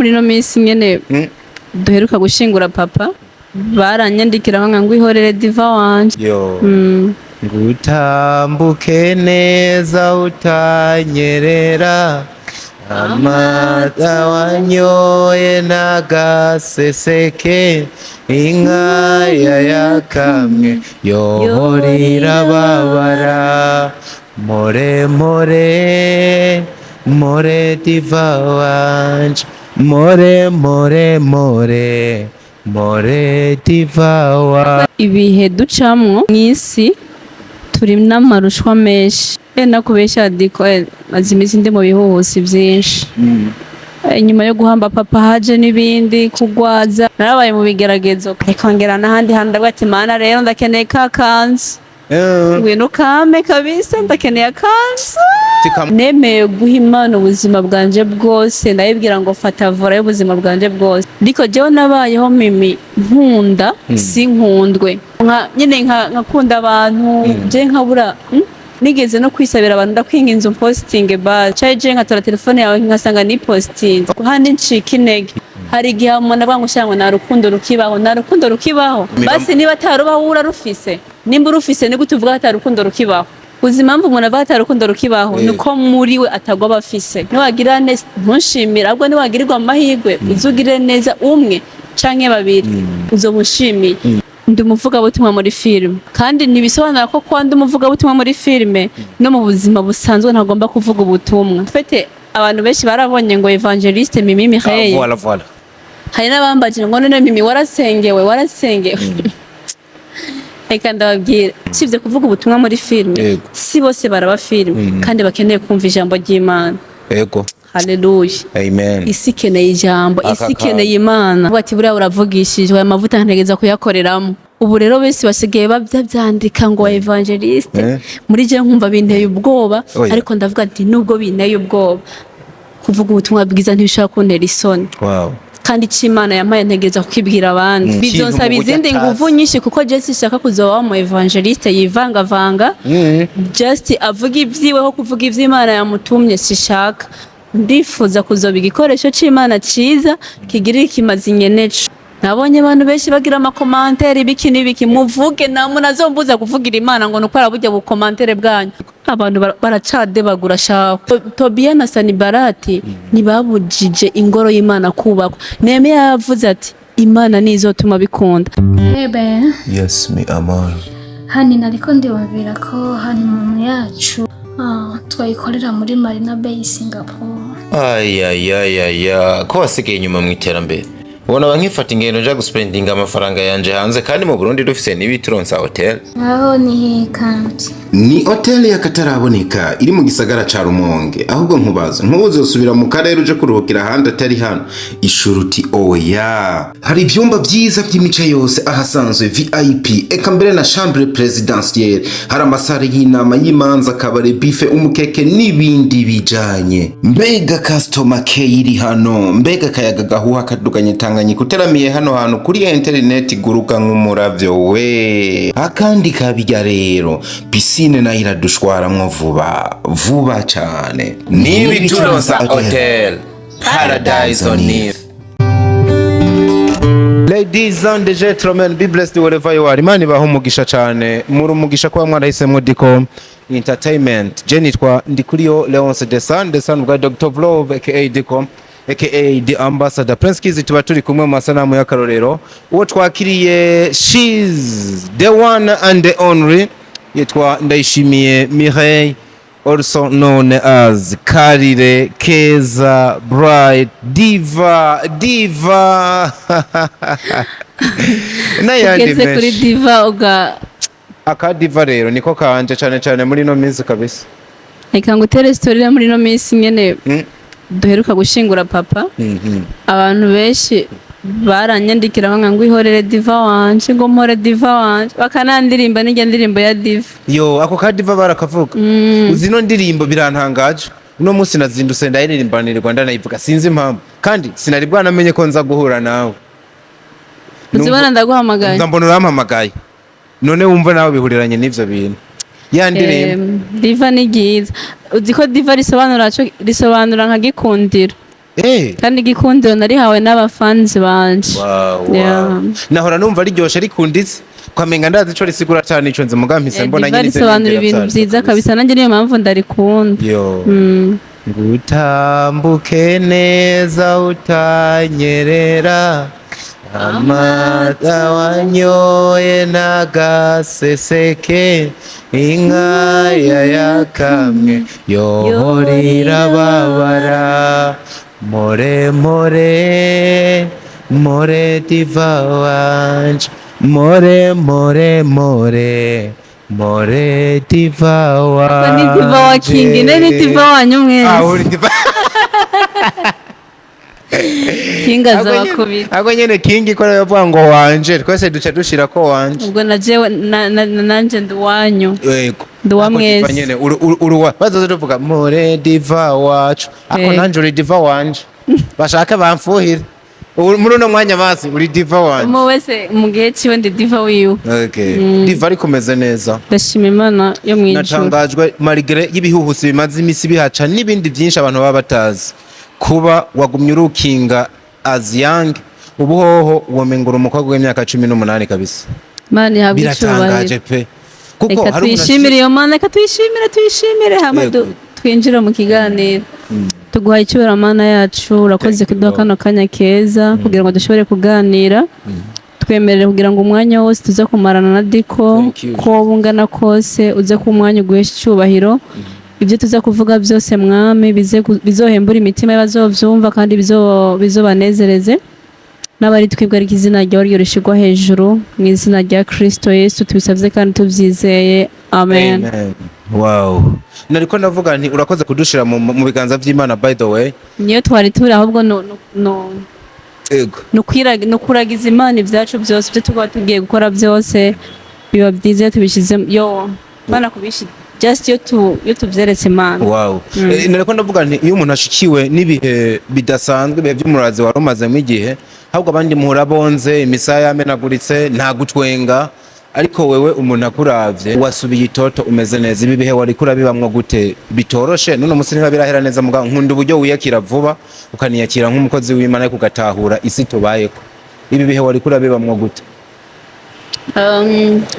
Muri ino minsi nyene duheruka gushingura papa, baranyandikira banga ngo ihorere diva wanje. Yo. Ngutambuke neza utanyerera, amata wanyoye n'agaseseke, inka yayakamwe yohora irababara. More more more diva wanje, more more more more diva wanje. Ibihe ducamwo mw'isi turi n'amarushwa menshi. Nakubesha diko, maze iminsi ndi mu bihuhusi vyinshi. Nyuma yo guhamba papa haje n'ibindi kugwaza, narabaye mu bigeragezo, ariko ngera n'ahandi hantu ndavuga ati: "Mana, rero ndakeneye ka kanzu, ngwino ukame kabisa, ndakeneye akanzu." Nemeye guha Imana ubuzima bwanje bwose, ndayibwira ngo fata volant y'ubuzima bwanje bwose. Ariko jewe nabayeho mimi nkunda sinkundwe, nka nyine nkakunda abantu, je nkabura, Nigeze no kwisabira abantu, ndakwinga inzu postinge ba caye, je nkatora telefone yawe nkasanga ni postinze handi, ncika intege. Hari igihe umuntu avuga ngo shira ngo nta rukundo rukibaho, nta rukundo rukibaho. Basi niba atarubaho, urarufise? Nimba urufise, ni gute uvuga ko ata rukundo rukibaho? Uzi impamvu umuntu avuga ata rukundo rukibaho? Nuko muri we atagwa aba afise. Niwagira neza ntunshimire, ahubwo niwagirirwa amahirwe uzugirire neza umwe canke babiri, uzomushimiye. Ndi umuvugabutumwa muri filime, kandi ntibisobanura ko kuba ndi umuvugabutumwa muri filime no mu buzima busanzwe ntagomba kuvuga ubutumwa. Fete abantu benshi barabonye ngo évangéliste Mimi Mireille. Voilà, voilà. Hari n'abambajije ngo none Mimi warasengewe, warasengewe? Reka ndababwira, usibye kuvuga ubutumwa muri filime, si bose baraba filime kandi bakeneye kumva ijambo ry'Imana. Haleluya. Amen. Isi ikeneye ijambo, Aka isi ikeneye Imana. Avuga ati buriya uravugishijwe, aya mavuta ntegeza kuyakoreramo. Ubu rero benshi basigaye babyandika ngo évangéliste. Muri je nkumva binteye ubwoba. Oya. Ariko ndavuga nti nubwo binteye ubwoba, kuvuga ubutumwa bwiza ntibishobora kuntera isoni. Kandi icyo Imana yampaye ntegereza kukibwira abandi. Bizonsaba Ikintu mu buryo izindi nguvu atazi. nyinshi, kuko je sinshaka kuzoba wa mu évangéliste yivangavanga, just avuga ibyiwe ho kuvuga ivy'Imana yamutumye. Sishaka, ndifuza kuzoba igikoresho c'Imana ciza kigirira ikimazi nyeneco. Nabonye abantu benshi bagira ama commentaires, ibiki n'ibiki, muvuge namwe, nazombuza kuvugira Imana ngo nuko araburya bu commentaire bwanyu. Abantu baracadebagura shaho. Tobiya na Sanibarati ntibabujije ingoro y'Imana kubakwa. Nehemiya yavuze ati Imana nizotuma bikunda. Ebe. Yes, mi amor. Hani nariko ndiyumvira ko honeymoon yacu twayikorera muri Marina Bay, Singapore. Ayayayaya, ko wasigaye inyuma mu iterambere! Ubona ba nkifata ingendo nja guspendinga amafaranga yanje hanze, kandi mu Burundi dufise n'ibituronsa hotel. Aho ni he kandi? Ni hoteli y'akataraboneka iri mu gisagara ca Rumonge. Ahubwo nkubaza, ntuzosubira mu karere uje kuruhukira ahandi atari hano? Ishuruti oya. Hari ivyumba vyiza vy'imice yose, ahasanzwe VIP, eka mbere na chambre présidentielle. Hari ama salles y'inama, y'imanza, kabare, buffet, umukeke n'ibindi bijanye. Mbega customer care iri hano! Mbega akayaga gahuha kaduganye Tanganyika uteramiye hano hantu! Kuri interineti guruka nk'umuravyo we. Akandi kabirya rero, piscine nayo iradushwaramwo vuba vuba cane. N'ibituronsa hotel, paradise on earth. Ladies and gentlemen, be blessed wherever you are. Imana ibahe umugisha cyane. Muri umugisha kuba mwarahisemo Dicom Entertainment. Je nitwa Ndikuriyo Leonce Desan, Desan bwa Dr. Vlove aka Dicom aka The Ambassador. Prince Kizi tuba turi kumwe mu masanamu y'akarorero. Uwo twakiriye, she's the one and the only, yitwa Ndayishimiye Mireille, also known as Karire Keza Bright Diva Diva n'ayandi Ugeze kuri menshi. diva uga Aka diva rero niko kanje cyane cyane muri ino minsi kabisa. Reka ngutere story. Muri ino minsi nyene duheruka gushingura papa, abantu benshi baranyandikira banga ngo ihorere diva wanje, ngo mpore diva wanje, bakanandirimba n'irya ndirimbo ya diva. Yo, ako ka diva barakavuga. Uzi ino ndirimbo birantangaje, uno munsi nazindutse ndayiririmbanirwa, ndanayivuga, sinzi impamvu, kandi sinari bwanamenye ko nza guhura nawe. Uzibona ndaguhamagaye. Nza mbona urampamagaye, none wumva nawe bihuriranye n'ivyo bintu, ya ndirimbo. Diva ni ryiza. Uzi ko diva risobanura co, risobanura nka gikundiro. Kandi igikundiro narihawe n'abafanzi banje. Wow. Yeah. Nahora numva riryoshe, rikunditse, kwamenga ndazi ico risigura cane ico nzi, muga mpise mbona Diva nyine ivyo risobanura niyumvira ibintu vyaryo vyiza kabisa. kabisa, nanjye niyo mpamvu ndarikunda. Yo. Ngutambuke neza utanyerera, amata wanyoye n'agaseseke, inka yayakamwe yohorira babara. More more more diva wanje, more more more more diva wanje. Ni diva wa King, ne ni diva wanyu Ah, mwese. Uri diva. King azabakubita. Ako nyene King ko yavuga ngo wanje, twese duca dushira ko wanje. Ubwo na jewe nanje ndi uwanyu. Yego. Ndi uwa Ako diva mwese. nyene uri wa bazoze tuvuga more diva wacu. Ako nanje uri diva wanje, bashaka bamfuhire. Muri uno mwanya basi uri diva wanje. Umwe wese mu gihe ciwe ndi diva wiwe. Okay, diva ariko umeze neza? Ndashima Imana yo mw'ijuru. Natangajwe malgré y'ibihuhusi bimaze imisi bihaca n'ibindi byinshi abantu baba batazi, kuba wagumye urukinga as young. Ubu hoho womengura umukobwa w'imyaka 18 kabisa. Imana ihabwe Biratangaje icubahiro. pe, kuko Reka hari umuntu tuyishimire iyo Mana, reka tuyishimire, tuyishimire, hama twinjire mu kiganiro. Tuguhaye icyubahiro, Mana yacu, urakoze Thank you, kuduha Lord. kano kanya keza kugira ngo dushobore kuganira. Twemerere kugira ngo umwanya wose tuze kumarana na Diko, Thank you. ko woba ungana kose, uze kuba umwanya uguhesha icyubahiro. Ibyo tuza kuvuga byose, Mwami, bizohembura imitima y'abazovyumva kandi bizobanezereze n'abari twebwe, ariko izina ryawe ryo rishigwa hejuru. Mu izina rya Kristo Yesu tubisabye kandi tubyizeye, amen. Amen. Wow, nariko ndavuga nti urakoze kudushira mu biganza vy'Imana, by the way. Niyo twari turi, ahubwo no Ego. ni ukuragiza Imana ibyacu byose. Ibyo tuba tugiye gukora byose biba byiza iyo tubishyize yo Imana kubishi just iyo tubyeretse Imana. Wow. Nariko ndavuga nti iyo umuntu ashikiwe n'ibihe bidasanzwe, ibihe by'umurazi wari umazemo igihe, ahubwo abandi muhura bonze imisaya yamenaguritse, nta gutwenga, ariko wewe umuntu akuravye wasubiye itoto, umeze neza. Ibi bihe wariko urabibamwo gute bitoroshe? None musi ntiba birahera neza, mugabo nkunda uburyo wiyakira vuba, ukaniyakira nk'umukozi w'Imana, ariko ugatahura isi tubayeko. Ibi bihe wariko urabibamwo gute?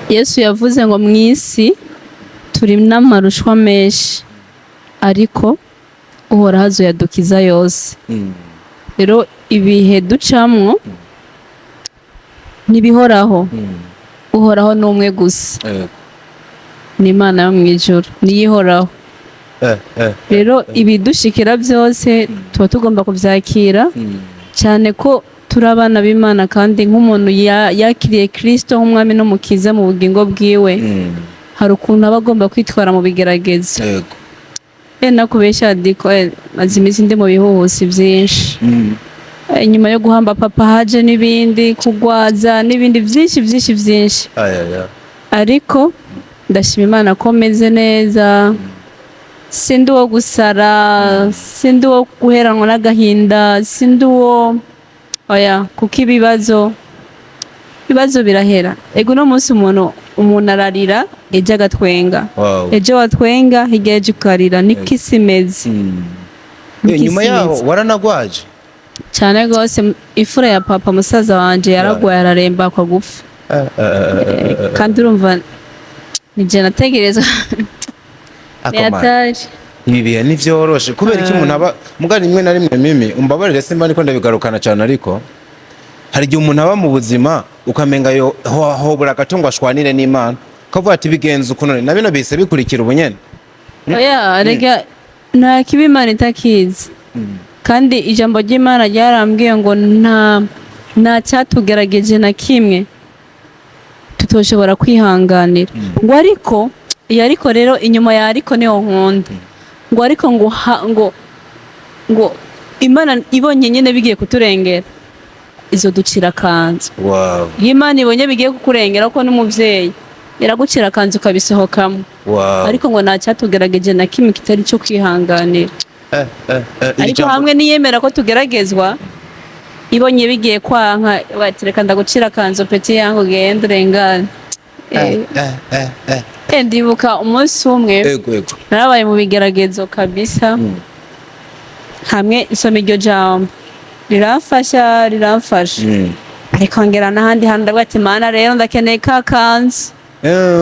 Yesu yavuze ngo mu isi turi n'amarushwa menshi, ariko Uhoraho azoyadukiza yose. Rero ibihe ducamwo ntibihoraho. Uhoraho ni umwe gusa, ni Imana yo mu ijuru, niyo ihoraho. Rero ibidushikira byose tuba tugomba kubyakira, cyane ko turi abana b'Imana, kandi nk'umuntu yakiriye Kristo nk'umwami n'umukiza mu bugingo bwiwe, hari ukuntu aba agomba kwitwara mu bigeragezo. Nakubeshya Diko, maze iminsi ndi mu bihuhusi byinshi. Nyuma yo guhamba papa haje n'ibindi, kugwaza n'ibindi byinshi byinshi byinshi. Aya. Ariko ndashima Imana ko meze neza. Sindi uwo gusara, sindi uwo guheranwa n'agahinda, sindi uwo, oya, kuko ibibazo birahera. Ego, uno munsi umuntu ararira, ejo agatwenga. Ejo watwenga, hirya y'ejo ukarira. Niko isi imeze. Niko Nyuma isi yaho imeze. waranagwaje? Cyane rwose. Imfura ya papa, musaza wanje, yaragwaye, araremba akwa gupfa. Kandi urumva ni je nategerezwa, ni Ako man. hatari. Ibi bihe ntivyoroshe. Kubera iki umuntu aba muga rimwe na rimwe, mimi umbabarire, simba niko ndabigarukana cyane, ariko hari igihe umuntu aba mu buzima ukamenga yo hobura gato ngo ashwanire n'Imana, kavuga ati bigenze ukuntu na bino bihise bikurikira ubunyene. Oya, rega nta kibi Imana itakizi, kandi ijambo ry'Imana ryarambwiye ngo nta cyatugerageje na kimwe tutoshobora kwihanganira. Ngo ariko iyo, ariko rero inyuma ya ariko niho nkunda, ngo ariko ngo ngo Imana ibonye nyine bigiye kuturengera, izoducira akanzu. Iyo Imana ibonye bigiye kukurengera, ko n'umubyeyi iragucira akanzu ukabisohokamo. Ariko ngo nta cyatugerageje na kimwe kitari cyo kwihanganira. Iri Ariko jambo- hamwe niyemera ko tugeragezwa, ibonye bigiye kwanka, bati reka ndagucira akanzu, petit yangu, ugende urengane. Ndibuka umunsi umwe Ego, ego. narabaye mu bigeragezo kabisa. Hamwe nsoma iryo jambo riramfasha, riramfasha, ariko ngera n'ahandi hantu ndavuga ati: "Mana, rero ndakeneye ka kanzu,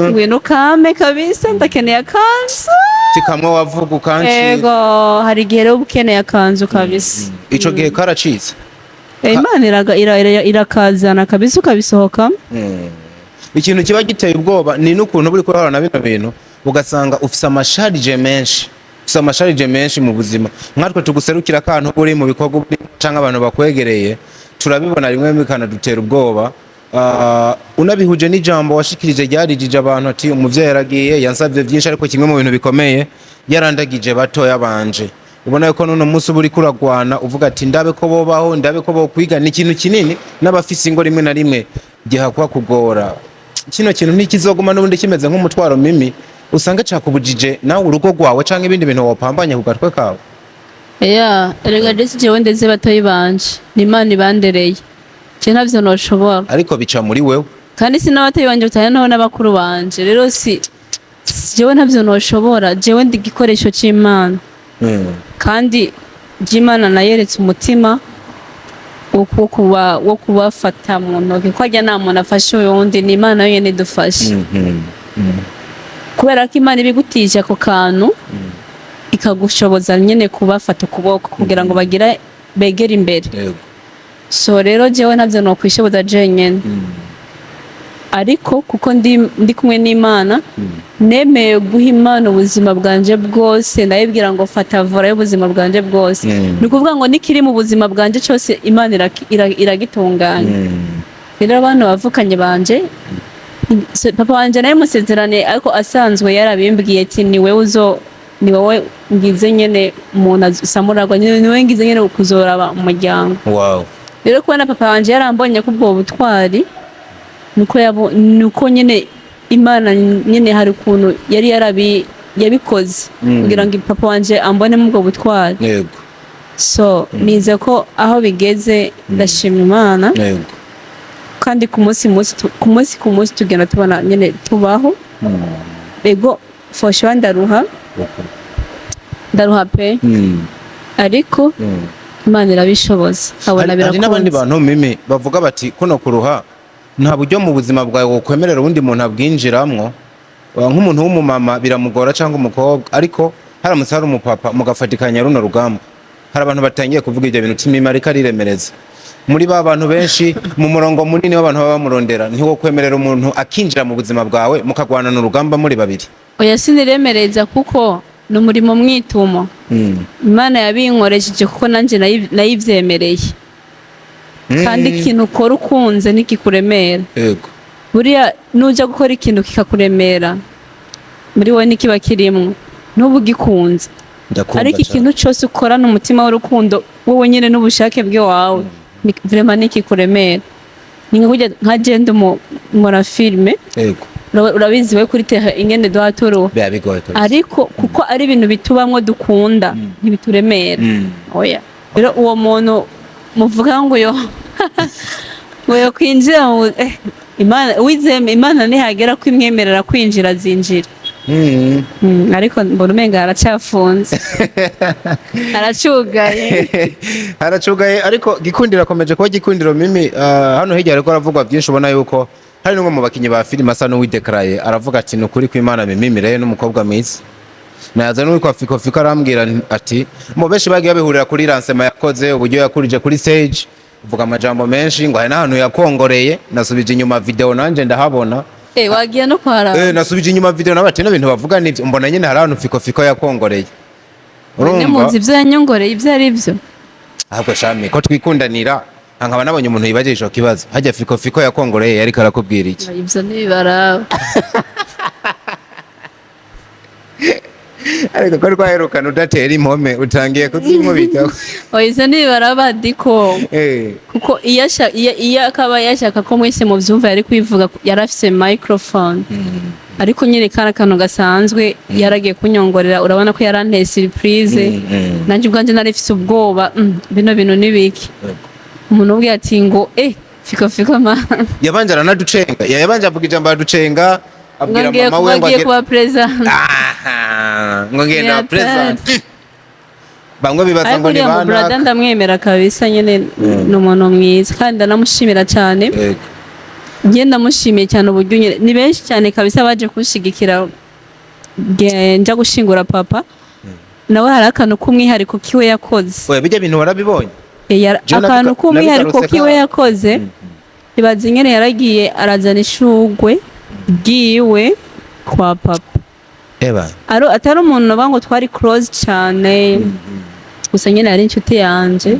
ngwino ukame kabisa, ndakeneye akanzu." Ti kamwe wavuga ukancira. Ego, hari igihe rero uba ukeneye akanzu kabisa. Ico gihe karacitse. Imana irakazana kabisa, ukabisohokamo. Ikintu kiba giteye ubwoba ni n'ukuntu buri kurahura na bino bintu, ugasanga ufise ama charges menshi, ufise ama charges menshi mu buzima. Nkatwe tuguserukira akantu uri mu bikorwa uri canke abantu bakwegereye, turabibona rimwe bikanadutera ubwoba. Unabihuje n'ijambo washikirije ryarijije abantu, ati: "Umuvyeyi yaragiye, yansavye byinshi, ariko kimwe mu bintu bikomeye yarandagije batoya banje." Ubona yuko n'uno munsi uba uriko uragwana, uvuga ati: "Ndabe ko bobaho, ndabe ko bokwiga." Ni ikintu kinini n'abafise ingo rimwe na rimwe gihakwa kugora. Kino kintu ntikizoguma n'ubundi kimeze nk'umutwaro, Mimi, usanga cakubujije nawe urugo rwawe canke ibindi bintu wopambanye ku gatwe kawe? Ya, erega jesi, jewe ndeze batoyi banje, ni Imana ibandereye, je ntavyo noshobora. Ariko bica muri wewe. Kandi si n'abatoyi banje butane naho n'abakuru banje. Rero si jewe, ntavyo noshobora. Jewe ndi igikoresho c'Imana, kandi j'Imana nayeretse umutima wo kubafata mu ntoki, ko harya nta muntu afashe uyundi, ni Imana yonyene idufashe, kubera ko Imana ibigutije ako kantu, ikagushoboza nyene kubafata ukuboko kugira ngo bagire begere imbere. So rero jewe ntavyo nokwishoboza jenyene, ariko kuko ndi kumwe n'Imana, nemeye guha Imana ubuzima bwanje bwose. Ndayibwira ngo: "Fata volant y'ubuzima bwanje bwose." Ni ukuvuga ngo nikiri mu buzima bwanje cyose, Imana iragitunganya. Rero abantu bavukanye banje, papa wanje nawe musezerane, ariko asanzwe yarabimbwiye ati: "Ni wewe uzo, ni wowe ngize nyene umuntu asamuragwa, ni wowe ngize nyene kuzoraba umuryango." Rero kubona papa wanje yarambonye ko ubwo butwari, nuko nyene Imana nyene hari ukuntu yari yabikoze kugira ngo papa wanje ambonemo ubwo butwari. So nize ko aho bigeze ndashima Imana. Kandi ku munsi tugenda tubona nyene tubaho. Ego, for sure ndaruha, ndaruha pe, ariko Imana irabishoboza, nkabona Hari n'abandi birakunze. bantu, Mimi, bavuga bati kuno kuruha nta buryo mu buzima bwawe wokwemerera uwundi muntu abwinjiramwo. Nk'umuntu w'umumama biramugora cyangwa umukobwa, ariko haramutse hari umupapa mugafatikanya runo rugamba, hari abantu batangiye kuvuga ibyo bintu uti: "Mimi ariko ariremereza muri ba bantu benshi, mu murongo munini w'abantu baba bamurondera." Ntiwokwemerera umuntu akinjira mu buzima bwawe mukagwanana urugamba muri babiri? Oya, siniremereza, kuko ni umurimo mwitumo Imana yabinkoresheje, kuko nanjye nayivyemereye. Kandi ikintu ukora ukunze ntikikuremera. Buriya nuja gukora ikintu kikakuremera, muri wowe ntikiba kirimwo, ntuba ugikunze. Ndakumva Ariko cane. ikintu cyose ukorana umutima w'urukundo wowe nyine n'ubushake bw'iwawe, vraiment ntikikuremera. Ni nka kurya nka jenda nkora filime. Urabizi we kuri terrain ingene duha turuha. Biba bigoye kabisa. Ariko kuko ari ibintu bitubamwo dukunda, ntibituremera. Oya, rero uwo muntu muvuga ngo yo kwinjira mu Imana wizeye, Imana nihagera ko imwemerera kwinjira, azinjira. Ariko mbona umenga haracyafunze, haracugaye. Haracugaye, ariko Gikundiro akomeje kuba Gikundiro. Mimi, hano hirya hariko haravugwa byinshi. Ubona yuko hari n'umwe mu bakinyi ba filime asa n'uwidekaraye, aravuga ati: "Ni ukuri kw'Imana, Mimi Mireille n'umukobwa mwiza." Naza n'uwitwa Fiko Fiko arambwira ati mu benshi bagiye babihurira kuri lancement yakoze, uburyo yakurije kuri stage, uvuga amajambo menshi, ngo hari n'ahantu yakongoreye. Nasubije inyuma video nanje ndahabona. Wagiye no kuharaba? Nasubije inyuma video nawe ati: "No bintu bavuga nivyo." Mbona nyine hari ahantu Fiko Fiko yakongoreye. None Urumva? Muzi ivyo yanyongoreye ivyo ari vyo? Ahubwo shami ko twikundanira, nkaba nabonye umuntu yibagije ico kibazo, hajya Fiko Fiko yakongoreye yariko arakubwira iki? Ivyo ntibibaraba. Ariko ko rwaherukana udatera impome, utangiye kuzinkubita. Oya, ivyo ntibibaraba diko, kuko iyo akaba yashaka ko mwese muvyumva yari kwivuga, yari afise microphone. Ariko nyine kari akantu gasanzwe yaragiye kunyongorera. Urabona ko yaranteye surprise, nanjye ubwanjye nari mfise ubwoba, bino bintu nibiki? Umuntu ubwiye ati ngo Fiko Fiko ma Yabanje aranaducenga, yabanje avuga ijambo araducenga, ngo abwira ngiye mama kuba we ngo agiye kuba president. Aha, ngo ngenda Yatari. president. Bamwe bibaza Ariko ngo ni uriya mu brother banaka. ndamwemera kabisa nyene, ni umuntu mwiza kandi ndanamushimira cyane. Njye ndamushimiye cyane uburyo nyene, ni benshi cyane kabisa baje kunshigikira nja gushingura papa. Nawe hari akantu k'umwihariko kiwe yakoze. Oya, bijya bintu warabibonye? Eh, Jewe akantu k'umwihariko nabigarutse kiwe yakoze, ibaze ingene yaragiye arazana ishugwe ryiwe kwa papa. Eba. Atari umuntu navuga ngo twari close cyane, gusa nyine yari inshuti yanje.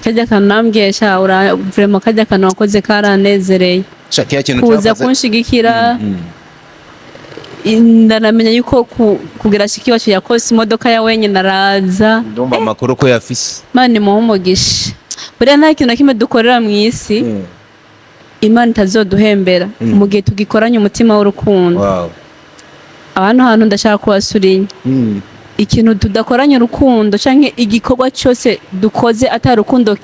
Kajya akantu nambwiye, sha ura vraiment kajya akantu wakoze karanezereye. Sha, kiya kintu Kuza cyakoze kunshigikira, ndanamenya yuko kugira shiki wacu yakoze imodoka ya wenyine araza. Ndumva amakuru ko yafise. Imana imuhe umugisha. Buriya nta kintu na kimwe dukorera mu isi Imana itazoduhembera mu gihe tugikoranye umutima w'urukundo. Ahantu hantu ndashaka kubasurinya, ikintu tudakoranye urukundo canke igikorwa cyose dukoze atari urukundo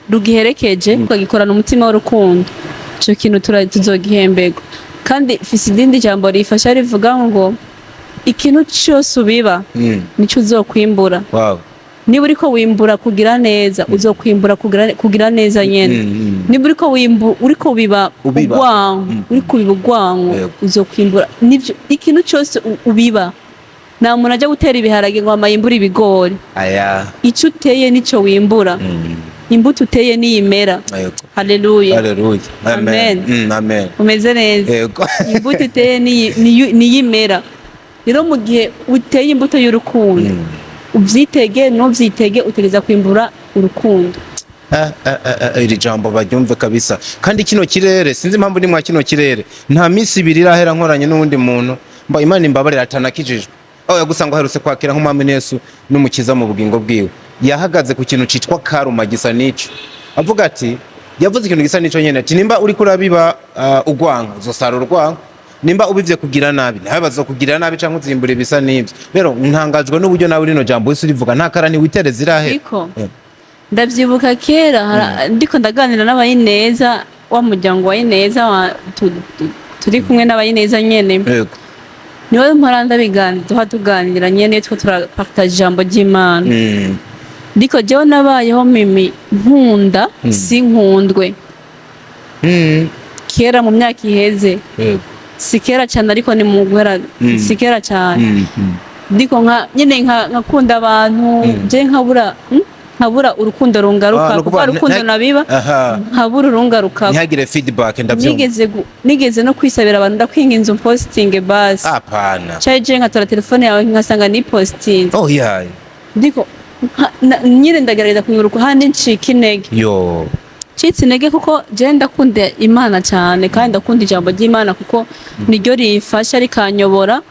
rugiherekeje, tukagikorana umutima w'urukundo, ico kintu tuzogihemberwa. Kandi mfise irindi jambo rifasha rivuga ngo ikintu cyose ubiba nico uzokwimbura. Niba uriko wimbura kugira neza, uzokwimbura kugira neza nyene. Niba uriko uriko biba Ubiba. urwango, uriko ubiba urwango, uzokwimbura nivyo. Ikintu cyose ubiba, nta muntu ajya gutera ibiharage ngo hama yimbure ibigori. Aya. Icyo uteye nico wimbura. Imbuto uteye niyimera. Haleluya. Haleluya. Amen. Amen. Umeze neza? Yego. Imbuto uteye niyimera. Rero mu gihe uteye imbuto y'urukundo, ubyitege ntubyitege, utegereza kwimbura urukundo. Eh, iri jambo baryumve kabisa. Kandi kino kirere, sinzi impamvu ni mwa kino kirere, nta minsi 2 irahera nkoranye n'uwundi muntu mba Imana imbabarira atanakijijwe, oya, gusa ngo aherutse kwakira nk'umwami Yesu n'umukiza mu bugingo bwiwe, yahagaze ku kintu citwa karuma gisa n'ico, avuga ati, yavuze ikintu gisa n'ico nyene, ati nimba uriko urabiba ugwanka, uzosarura urwanko; nimba ubivye kugira nabi, nawe bazokugirira nabi canke uzimbura ibisa n'ivyo. Rero ntangajwe n'uburyo nawe rino jambo wese urivuga nta karani witereza irahera. Ariko ndavyibuka kera ndiko ndaganira n'abayineza wa muryango wa Ineza turi kumwe n'abayineza nyene. Niwe mpora ndabiganira, duha tuganira nyene, two turapartage ijambo ry'Imana. Ndiko jewe nabayeho mimi nkunda sinkundwe kera mu myaka iheze. Si kera cyane, ariko ni mu guhera, si kera cyane. Ndiko nka nyene nkakunda abantu, je nkabura nkabura urukundo rungaruka. Ah, Kuko nukuvuga urukundo nabiba, nkabura urungaruka. Ntihagire feedback, ndavyumva. Nigeze no kwisabira abantu, ndakwinga inzu posting basi. Hapana. Cyaje je nkatora telefone yawe nkasanga ni posting. Oh yeah. Ndiko nyine ndagerageza kunyuruka handi ncika intege. Yo. Ncitse intege kuko je ndakunda Imana cyane, kandi ndakunda ijambo ry'Imana kuko niryo rimfasha, rikanyobora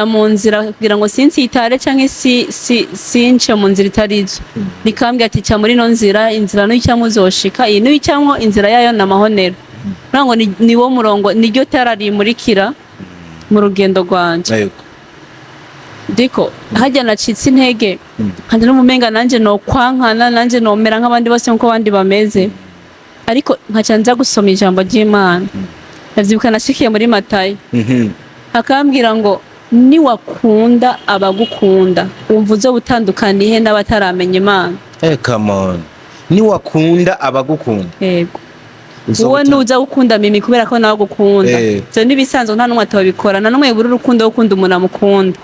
mu nzira kugira ngo sinsitare cyangwa si since mu nzira itari zo, rikambwira ati cya muri ino nzira, inzira nuyicamo uzoshika, iyi nuyicamo inzira yayo ni amahonero. Ngo ni wo murongo, niryo tara rimurikira mu rugendo rwanje. Ndiko hajya nacitse intege, nkajya n'umumenga nanje nokwankana, nanje nomera nk'abandi bose nk'uko abandi bameze, ariko nkaca nza gusoma ijambo ry'Imana. Ndavyibuka nashikiye muri Matayo, akambwira ngo niwakunda abagukunda, wumva uzoba utandukaniye n'abataramenya Imana? Eh, come on, niwakunda abagukunda? Yego. Uzoba Wowe nuza gukunda mimi kubera ko nawe agukunda, ivyo n'ibisanzwe, nta n'umwe atabikora, nta n'umwe yabura urukundo wo gukunda umuntu amukunda.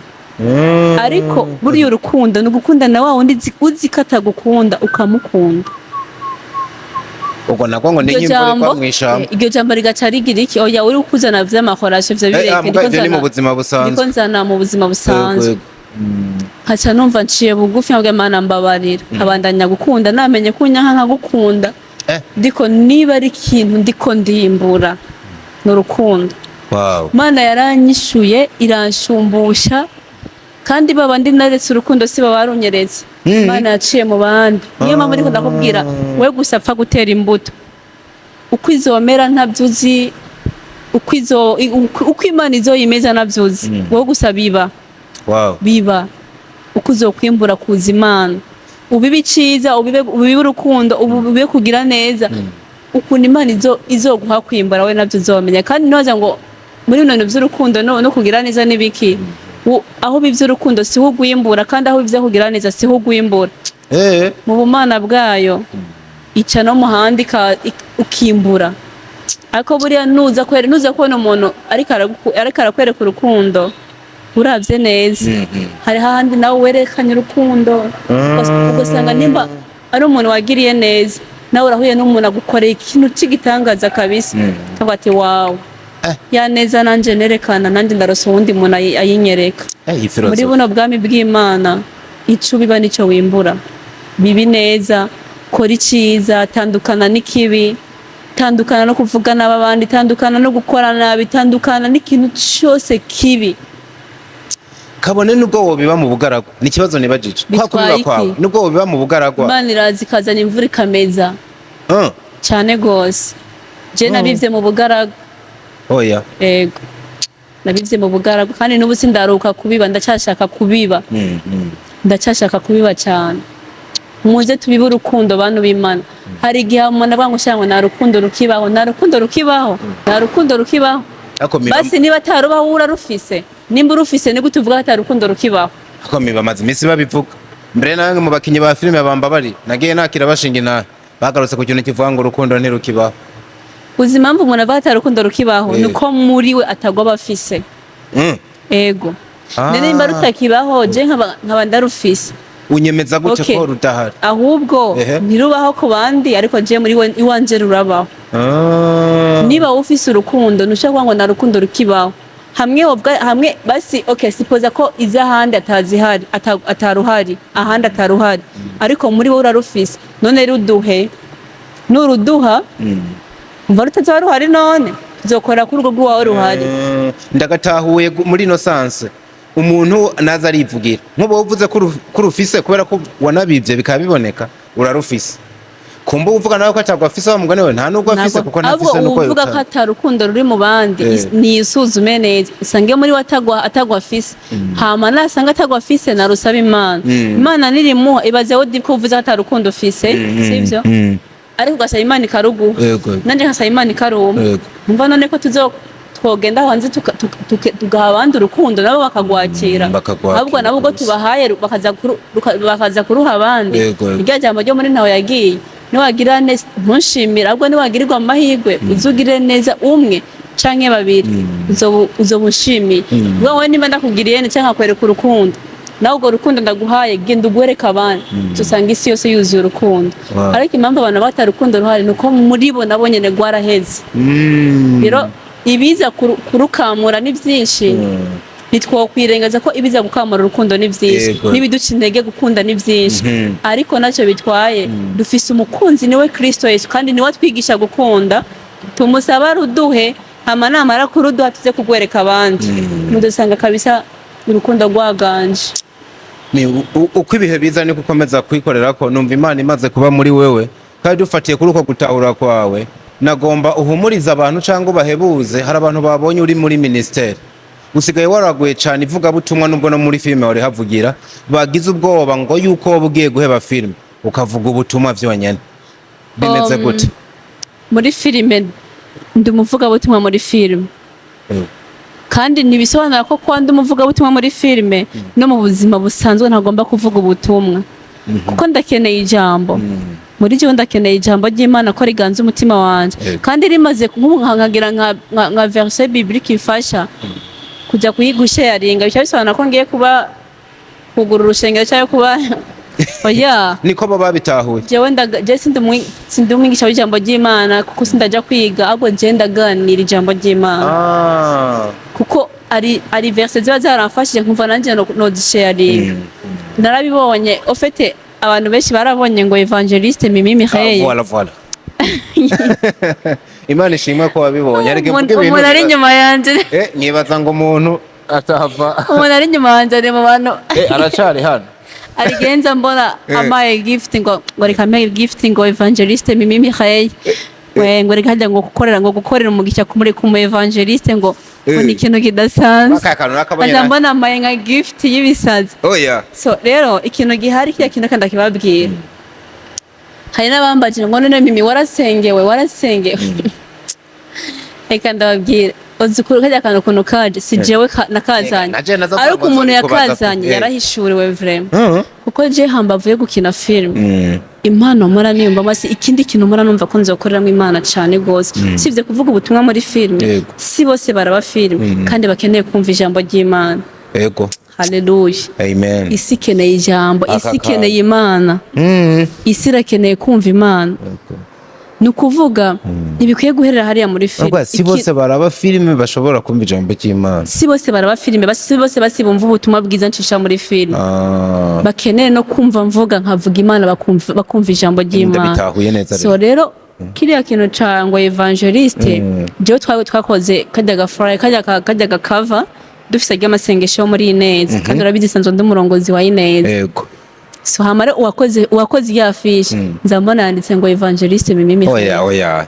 Ariko buriya urukundo ni ugukunda na wa wundi uzi ko atagukunda, ukamukunda. Ubwo nabwo ngo ni Iryo nk'imvura jambo igwa mw'ishamba. Iryo jambo rigaca rigira iki? Oya, uri kuzana vy'amakorasho ivyo bireke. Muga ivyo ni mu buzima busanzwe. Ndiko nzana mu buzima busanzwe. Yego. Nkaca numva nciye bugufi, nkabwira Imana mbabarira, nkabandanya gukunda, namenye ko unyanka nkagukunda. Ndiko niba ari ikintu ndiko ndimbura ni urukundo. Imana yaranyishuye, iranshumbusha, kandi babandi naretse urukundo si babarunyeretse. Imana yaciye mu bandi. Niyo mpamvu ndiko ndakubwira, we gusa apfa gutera imbuto, uko izomera ntabyo uzi, uko Imana izoyimeza ntabyo uzi. Wowe gusa biba. Biba, uko uzokwimbura kuza Imana. Ubibe iciza, ubibe urukundo, ubibe kugira neza, ukuntu Imana izoguha kwimbura we nabyo uzomenya. Kandi ntibaza ngo muri bino bintu by'urukundo no kugira neza n'ibiki. Aho bivye urukundo siho ugwimbura, kandi aho bivye kugira neza siho ugwimbura. Mu bumana bwayo ica no muhanda ukimbura. Ariko buriya nuza kubona umuntu ariko arakwereka urukundo, uravye neza, hari hahandi nawe werekanye urukundo, ugasanga nimba ari umuntu wagiriye neza, nawe urahuye n'umuntu agukoreye ikintu c'igitangaza kabisa, ukavuga ati: "Wawe, ya neza nanje nerekana, nanje ndarosa uwundi muntu ayinyereka." Iyi Muri philosophy. buno bwami bw'Imana, ico biba nico wimbura. Bibi neza, kora iciza, tandukana n'ikibi, tandukana no kuvuga nabi abandi, tandukana no gukora nabi, tandukana n'ikintu cyose kibi. Kabone nubwo wobiba mu bugaragwa, ni ikibazo nibajije kwa Bitwaye kubiba iki? kwawe, nubwo wobiba mu bugaragwa. Imana iraza ikazana imvura ikameza. Cane gose. Je nabivye mu bugaragwa. Oya. Ego, nabivye mu bugaragwa, kandi n'ubu sindaruka kubiba, ndacyashaka kubiba. Ndacyashaka kubiba cyane. Muze tubibe urukundo, bantu b'Imana. Hari igihe umuntu avuga ngo shira, ngo nta rukundo rukibaho, nta rukundo rukibaho, nta rukundo rukibaho. Ariko miba Basi niba atarubaho, wowe urarufise? Nimba urufise, ni gute uvuga ko ata rukundo rukibaho? Ariko miba amaze iminsi babivuga mbere. Namwe mu bakinyi ba filime bamba bari nagiye nakira bashinga intahe, bagarutse ku kintu kivuga ngo urukundo ntirukibaho. Uzi impamvu umuntu avuga ko ata rukundo rukibaho? Ni uko muri we atagwa aba afise. Ego. None nimba rutakibaho, je nkaba ndarufise, Unyemeza gute Okay. ko rudahari? Ahubwo ntirubaho ku bandi, ariko je muri we iwanje rurabaho. Niba ufise urukundo, ntushobora kuvuga ngo nta rukundo rukibaho. Hamwe wovuga hamwe basi, okay, suppose ko iza ahandi atazihari, ataruhari ahandi, ataruhari, ariko muri wowe urarufise. None ruduhe, nuruduha umva rutazaba ruhari, none tuzokora kuri urwo rw'iwawe ruhari. Ndagatahuye muri ino sens, umuntu naza arivugira nk'ubu uvuze ko urufise, kubera ko wanabivye bikaba biboneka urarufise. Kumba uvuga nawe ko atagwa afise, wa mugani we nta nubwo afise, kuko Ahubwo ntafise nuko uvuga ko yotanga. ata rukundo ruri mu bandi, niyisuzume neza usange muri we atagwa afise. Hama nasanga atagwa afise, narusaba Imana. Imana nirimuha. Ibaze wowe ko uvuze ko ata rukundo ufise, sivyo? Ariko ugasaba Imana ikaruguha. Nanje nkasaba Imana ikaruma. Umva, none ko tuzo twogenda hanze tugaha abandi urukundo, nabo bakagwakira. Bakagwakira Ahubwo nabo ubwo kabisa. tubahaye bakaza kuruha abandi. Yego, yego. Irya jambo ryo muri ntawe yagiye: niwagira neza ntunshimire, ahubwo niwagirirwa amahirwe uzugirire neza umwe canke babiri, uzoba unshimiye. Wowe niba ndakugiriye neza canke nkakwereka urukundo, nawe urwo rukundo ndaguhaye genda ugwereke abandi, usanga isi yose yuzuye urukundo. Ariko impamvu abantu bata urukundo ruhari ni uko muri bo nabo nyene rwaraheze. Rero ibiza kurukamura ni byinshi. Ntitwokwirengaza ko ibiza gukamura urukundo ni byinshi, n'ibiduca intege gukunda ni byinshi. Ariko nacyo bitwaye, dufise umukunzi, niwe Kristo Yesu, kandi niwe atwigisha gukunda. Tumusaba ruduhe, hama namara kuruduha tuze kugwereka abandi, mudusanga kabisa urukundo rwaganje. Ni uko ibihe biza niko ukomeza kwikorera ko numva Imana imaze kuba muri wewe. Kandi dufatiye kuri uko gutahura kwawe, nagomba uhumurize abantu cyangwa ubahebuze. Hari abantu babonye uri muri ministère, usigaye waraguye cyane ivugabutumwa, nubwo no muri filime wari havugira, bagize ubwoba ngo yuko woba ugiye guheba filime ukavuga ubutumwa vyonyene. Bimeze gute? Muri filime ndi umuvugabutumwa muri filime, kandi ntibisobanura ko kuba ndi umuvugabutumwa muri filime no mu buzima busanzwe ntagomba kuvuga ubutumwa, kuko ndakeneye ijambo muri jyewe, ndakeneye ijambo ry'Imana ko riganza umutima wanje. Kandi rimaze nk'ubu nkagira nka verset biblique ifasha kujya kuyigusharinga, bica bisobanura ko ngiye kuba kugura urusengero cyangwa kuba oya. Niko bo babitahuye. Jewe je sindi umwigisha w'ijambo ry'Imana, kuko sindajya kwiga, ahubwo je ndaganira ijambo ry'Imana, kuko ari verset ziba zaramfashije, nkumva nanjye nozisharinga. Narabibonye, au fait abantu benshi barabonye ngo évangéliste Mimi Mireille. Voilà, voilà, Imana ishimwe ko wabibonye. Ariko mvuge ibintu Umuntu ari inyuma yanje. Nkibaza ngo umuntu atahava. Umuntu ari inyuma yanje ari mu bantu. Aracari hano. Arigenza mbona amaye gift ngo reka mpe gift, ngo évangéliste Mimi Mireille we, ngo reka hajya ngo gukorera umugisha kumuri ku mu évangéliste, ngo ni ikintu kidasanzwe. Aka kantu nakabonye. Aza mbona amaye nka gift y'ibisazi. Oya. So rero ikintu gihari, kiriya kintu kandi akibabwira, hari n'abambajije ngo none Mimi warasengewe, warasengewe? Reka ndababwira. Uzi kajya kantu ukuntu kaje, si jewe nakazanye, Naje naza ariko kubaza, umuntu kubaza yakazanye yarahishuriwe vraiment, kuko je hambavu yo gukina film, impano mpora niyumvamo, si ikindi kintu mpora numva ko nzokoreramo Imana cane gose sivye kuvuga ubutumwa muri film. Si bose baraba film kandi bakeneye kumva ijambo ry'Imana. Haleluya. Amen. Isi ikeneye ijambo, Aka isi ikeneye Imana, isi irakeneye kumva Imana. Ni ukuvuga ntibikwiye guherera hariya muri film. Ahubwo si bose baraba filime bashobora kumva ijambo ry'Imana. Si bose baraba filime, si bose basi bumva ubutumwa bwiza ncisha muri filime. Bakeneye no kumva mvuga, nkavuga Imana, bakumva ijambo ry'Imana. Ndabitahuye neza. So rero. Rero kiriya kintu ca ngo évangéliste, jewe twakoze kajya gafurayi, kajya gakava dufise ry'amasengesho yo muri Ineza, kandi urabizi sanzwe ndi umurongozi wa Ineza. So hamare uwakoze ya affiche, nza mbona yanditse ngo évangéliste Mimi. Oya, oya.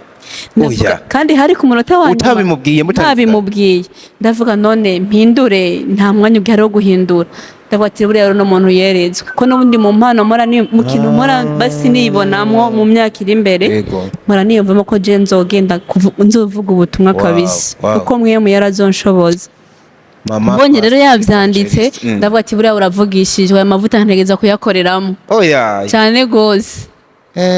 Ndavuga, Oya. kandi hari ku munota wa nyuma. Utabimubwiye, mutabivuganye. Ntabimubwiye. Ndavuga none mpindure? Nta mwanya ugihari wo guhindura. Ndavuga ati buriya rero umuntu yeretswe ko n'ubundi mu mpano mpora mu kintu mpora basi nibonamwo mu myaka iri imbere, mpora niyumvamo ko je nzogenda nzovuga ubutumwa kabisa, kuko mwemu yarazonshoboza. Mama Mbonye rero yavyanditse, Evangelist. Ndavuga ati buriya uravugishijwe, aya mavuta ntegeza kuyakoreramo Oya. cyane gose,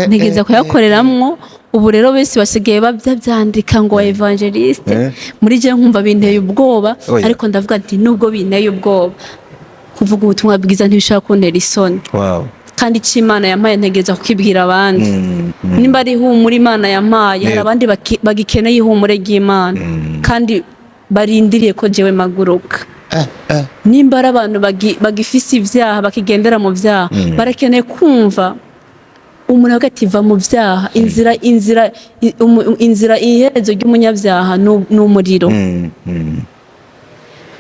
ntegeza kuyakoreramwo. Ubu rero bese basigaye babyandika ngo évangéliste. Muri je nkumva binteye ubwoba. Oya. Ariko ndavuga nti nubwo binteye ubwoba, kuvuga ubutumwa bwiza ntibishobora kuntera isoni. Kandi icyo Imana yampaye ntegereza kukibwira abandi. Nimba ari ihumure Imana yampaye, hari abandi bagikeneye ihumure ry'Imana kandi barindiriye ko jewe maguruka. Nimba ari abantu bagifise ibyaha, bakigendera mu byaha, barakeneye kumva umuntu avuga ati va mu byaha, inzira iherezo ry'umunyabyaha ni umuriro.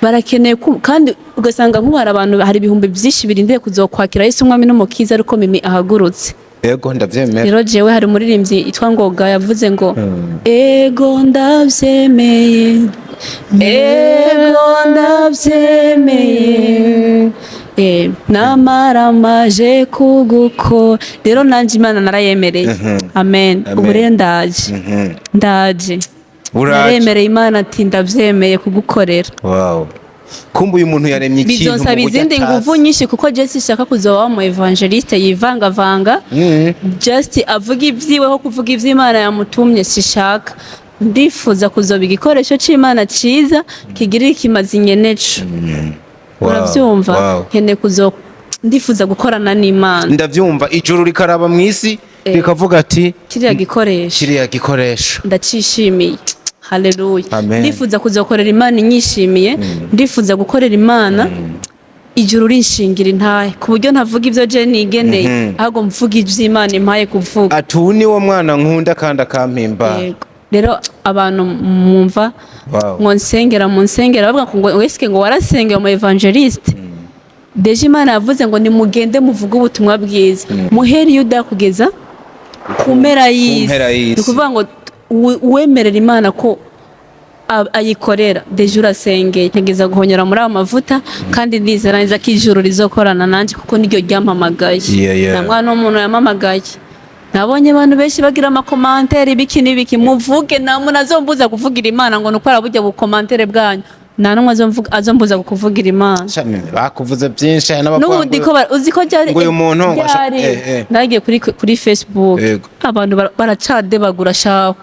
Barakeneye kandi ugasanga nk'ubu hari abantu, hari ibihumbi byinshi birindiye kuzokwakira Yesu Umwami n'Umukiza ariko Mimi ahagurutse. Yego, ndavyemera. Rero jewe hari umuririmbyi yitwa Ngoga yavuze ngo ego ndavyemeye, ego ndavyemeye, namara maje kuguko. Rero nanje Imana narayemereye. Amen. Amen. Ubu rero ndaje, ndaje. Uraje. Naremereye Imana ati ndavyemeye kugukorera. Wow, kumbe uyu muntu yaremye ikintu mu Bizonsaba buryo izindi atazi. nguvu nyinshi, kuko je sishaka kuzoba wa mu évangéliste yivangavanga, just avuga ibyiweho kuvuga ivy'Imana yamutumye. Sishaka, ndifuza kuzoba igikoresho c'Imana ciza kigirira ikimazi nyeneco. Uravyumva? Nkeneye kuzo ndifuza gukorana n'Imana. Ndavyumva, ijuru rikaraba mu isi rikavuga ati kiriya gikoresho kiriya gikoresho ndacishimiye. Haleluya. Amen. Ndifuza kuzokorera Imana inyishimiye, ndifuza gukorera Imana ijuru rinshingira intahe, ku buryo ntavuga ibyo je nigeneye, ahubwo mvuga ivy'Imana impaye kuvuga. Ati uyu ni wo mwana nkunda kandi akampimba. Yego. Rero abantu mwumva ngo nsengera mu nsengera, bavuga ngo wesike ngo warasengeye mu évangéliste. Déjà Imana yavuze ngo nimugende muvuge ubutumwa bwiza muheri Yuda kugeza ku mpera y'isi. Mpera y'isi. Ni ukuvuga ngo uwemerera Imana ko ayikorera, déjà urasengeye. Ntegeza guhonyora muri ayo mavuta, kandi ndizera neza ko ijuru rizokorana nanjye, kuko niryo ryampamagaye. Nta mwana w'umuntu yampamagaye. Nabonye abantu benshi bagira ama commentaires, ibiki n'ibiki, muvuge, nta muntu azombuza kuvugira Imana ngo nuko burya bu commentaire bwanyu. Nta n'umwe azombuza kuvugira Imana. Sha, bakuvuze byinshi, hari n'abavuga N'ubundi ngo- ko uzi ko ryari ngo uyu muntu ngo ryari nagiye kuri Facebook, abantu baracadebagura shaho,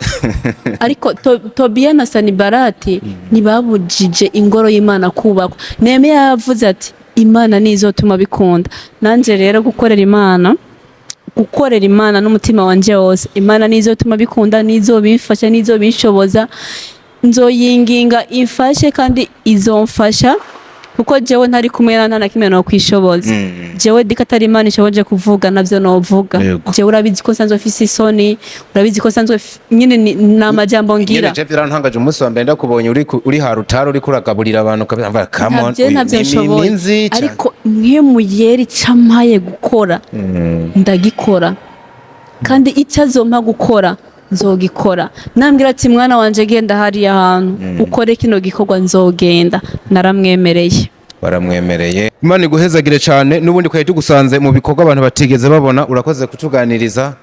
ariko Tobiya na Sanibarati ntibabujije ingoro y'Imana kubakwa. Nehemiya yavuze ati Imana nizotuma bikunda. Nanje rero gukorera Imana, gukorera Imana n'umutima wanje wose, Imana nizotuma bikunda, nizobimfasha, nizobinshoboza. Nzoyinginga imfashe kandi izomfasha, kuko jewe ntari kumwe na nta na kimwe no kwishoboza. Jewe dika atari Imana ishoboje kuvuga navyo novuga. Jewe urabizi ko nsanzwe mfise isoni, urabizi ko nsanzwe nyine ni amajambo ngira. Nyene je byarantangaje umunsi wa mbere ndakubonye uri harutari uri kuragaburira abantu kabisa, mvuga, come on, Ntabyo uyu ntabyo ni nshoboye. minzi cyane. Ariko mwe muyera icampaye gukora ndagikora, kandi icyo azompa gukora nzogikora. Nambwira ati mwana wanje genda hariya hantu ukore kino gikorwa, nzogenda. Naramwemereye. Baramwemereye. Imana iguhezagire cyane. N'ubundi twari tugusanze mu bikorwa abantu batigeze babona. Urakoze kutuganiriza.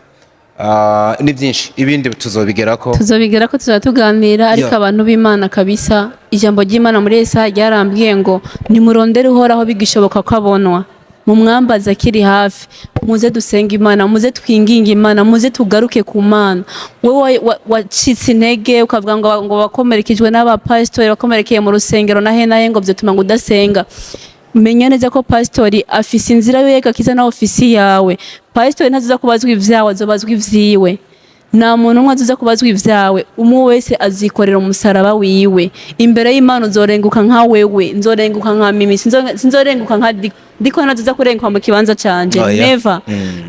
Ni byinshi, ibindi tuzobigerako. Tuzobigera ko tuzaba tuganira, ariko abantu b'Imana kabisa, ijambo ry'Imana muri Yesaya ryarambwiye ngo nimurondere Uhoraho bigishoboka ko abonwa, mumwambaze akiri hafi. Muze dusenge Imana, muze twinginge Imana, muze tugaruke ku Mana. Wowe wacitse intege ukavuga ngo wakomerekejwe n'abapasitori, wakomerekeye mu rusengero na he na he, ngo vyotuma ngo udasenga. Menya neza ko pasitori afise inzira yo y'agakiza na ofisi yawe. Pasitori ntazoza kubazwa ivyawe, azobazwa ivyiwe. Nta muntu umwe azoza kubazwa ivyawe, umwe wese azikorera umusaraba wiwe imbere y'Imana. Uzorenguka nka wewe, nzorenguka nka Mimi, sinzorenguka nka Diko. Diko ntazoza kurenguka mu kibanza canje. Oya. Never.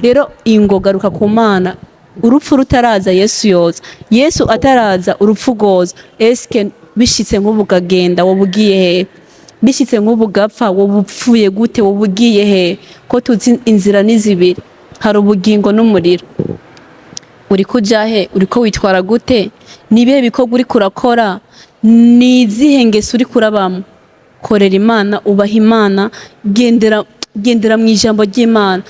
Rero ingo, garuka ku Mana urupfu rutaraza. Yesu yoza, Yesu ataraza urupfu rwoza. Eske bishitse nk'ubu ukagenda, wowe ugiye hehe? Bishitse nk'ubu ugapfa, wowe upfuye gute? Wowe ugiye hehe? Ko tuzi inzira ni zibiri, hari ubugingo n'umuriro. Uri kuja he? Uriko witwara gute? Ni ibihe bikorwa uriko urakora? Ni izihe ngeso uriko urabamo? Korera Imana, ubaha Imana, gendera mu ijambo ry'Imana,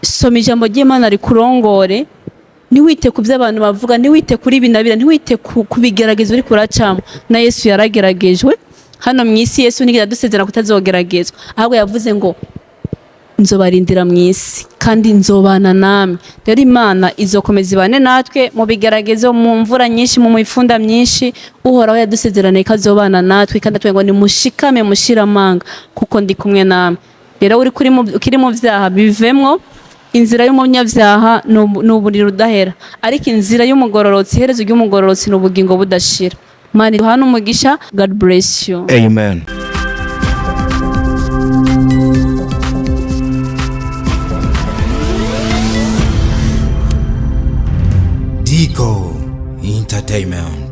soma ijambo ry'Imana rikurongore. Ntiwite ku byo abantu bavuga, ntiwite kuri ibi na biriya, ntiwite ku bigeragezo uriko uracamo. Na Yesu yarageragejwe hano mu isi. Yesu ntigeze adusezera kutazogeragezwa, ahubwo yavuze ngo nzobarindira mu isi kandi nzobana namwe. Rero Imana izokomeza ibane natwe mu bigeragezo, mu mvura nyinshi, mu mifunda myinshi. Uhoraho yadusezeraniye ko azobana natwe, kandi atubwira ngo nimushikame mushire amanga kuko ndi kumwe namwe. Rero uri ukiri mu vyaha, bivemwo. Inzira y'umunyabyaha ni uburiro udahera, ariko inzira y'umugororotsi, iherezo ry'umugororotsi ni ubugingo budashira. Mana iduhane umugisha. God bless you. Amen. Dico Entertainment.